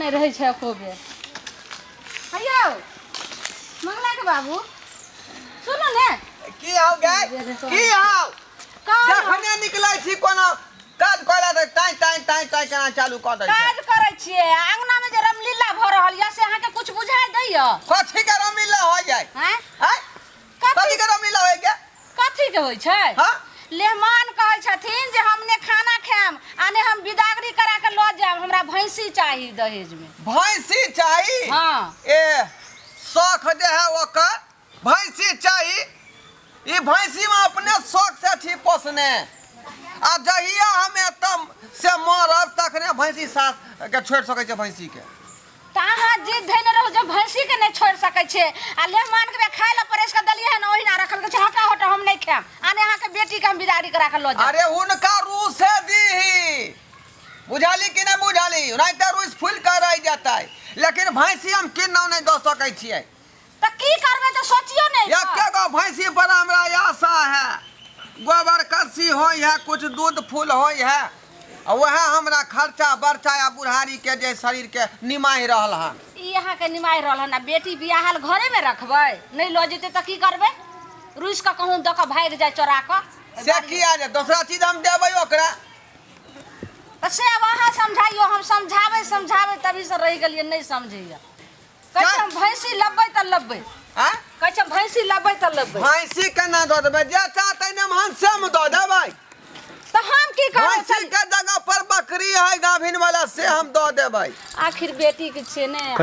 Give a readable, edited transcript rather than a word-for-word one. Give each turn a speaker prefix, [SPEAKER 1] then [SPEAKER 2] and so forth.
[SPEAKER 1] नहि रहै छै एको बेर। हेयौ मंगला के बाबू, सुनू ने।
[SPEAKER 2] की हौ गे, की हौ? जखने निकलै छी कोनो काज करे तऽ टाइ टाइ टाइ टाइ केना चालू कऽ दै छै।
[SPEAKER 1] काज करै छियै, अंगना में जे रामलीला भऽ रहल यऽ से अहाँके कुछ बुझाइ दैया?
[SPEAKER 2] कथी के रामलीला हो जाइ?
[SPEAKER 1] आँय?
[SPEAKER 2] आँय? कथी के रामलीला होइ गे?
[SPEAKER 1] कथी के होइ छै?
[SPEAKER 2] हाँ?
[SPEAKER 1] लेहमान कहै छथिन जे हम ने खाना खायब आ ने हम बिदागरी करा के लऽ जायब, हमरा भैंसी चाही दहेज में।
[SPEAKER 2] भैंसी चाही?
[SPEAKER 1] हाँ।
[SPEAKER 2] ए शौख जे है ओकर भैंसी चाही। ई भैंसी में अपने शौक से छी पोसने, आ जहिया हम एतऽ से मरब तखने भैंसी साथ के छोड़ि सकै छै भैंसी के।
[SPEAKER 1] तऽ अहाँ जिद धयने रहू जे भैंसी के नहि छोड़ि सकै छियै, आ लेहमान के खाय लए परसि कऽ देलियै हन ओहिना रखल छै, हटा हटा हम नहि खायब, आ ने अहाँके बेटी के हम बिदागरी करा कऽ लऽ जायब।
[SPEAKER 2] अरे हुनका रूसे दीही, बुझली कि नहि बुझली? नहि तऽ रूस फूलि कऽ रहि जेतै, लेकिन भैंसी हम किन्नौ नहि दऽ सकै छियै।
[SPEAKER 1] तऽ की करबै तऽ सोचियौ ने।
[SPEAKER 2] एके गो भैंसी पर हमरा आशा है, गोबर करसी होइ है, कुछ दूध फूल होइ है, आ वएह हमरा खर्चा बर्चा आ बुढ़ारी के जे शरीर के निमाहि रहल हन।
[SPEAKER 1] ई अहाँके निमाहि रहल हन, आ बेटी बियाहल घरेमे रखबै, नहि लऽ जेतै तऽ की करबै? रुसि कऽ कहूँ दऽ कऽ भागि जाय चोरा कऽ।
[SPEAKER 2] से किया जे दोसरा चीज हम देबै ओकरा।
[SPEAKER 1] तऽ से आब अहाँ समझाइयो, हम समझाबै समझाबै तभी से रहि गेलियै, नहि समझैया। कहै छै हम भैंसी लबबै तऽ लबबै।
[SPEAKER 2] आँय?
[SPEAKER 1] कहै छै हम भैंसी लबबै तऽ लबबै।
[SPEAKER 2] भैंसी केना दऽ देबै? जे चाहतै ने हम से हम दऽ देबै।
[SPEAKER 1] तऽ हम की करबै?
[SPEAKER 2] भैंसी के जगह पर बकरी है गाभिन वाला, से हम दऽ देबै।
[SPEAKER 1] आखिर बेटी के छियै ने।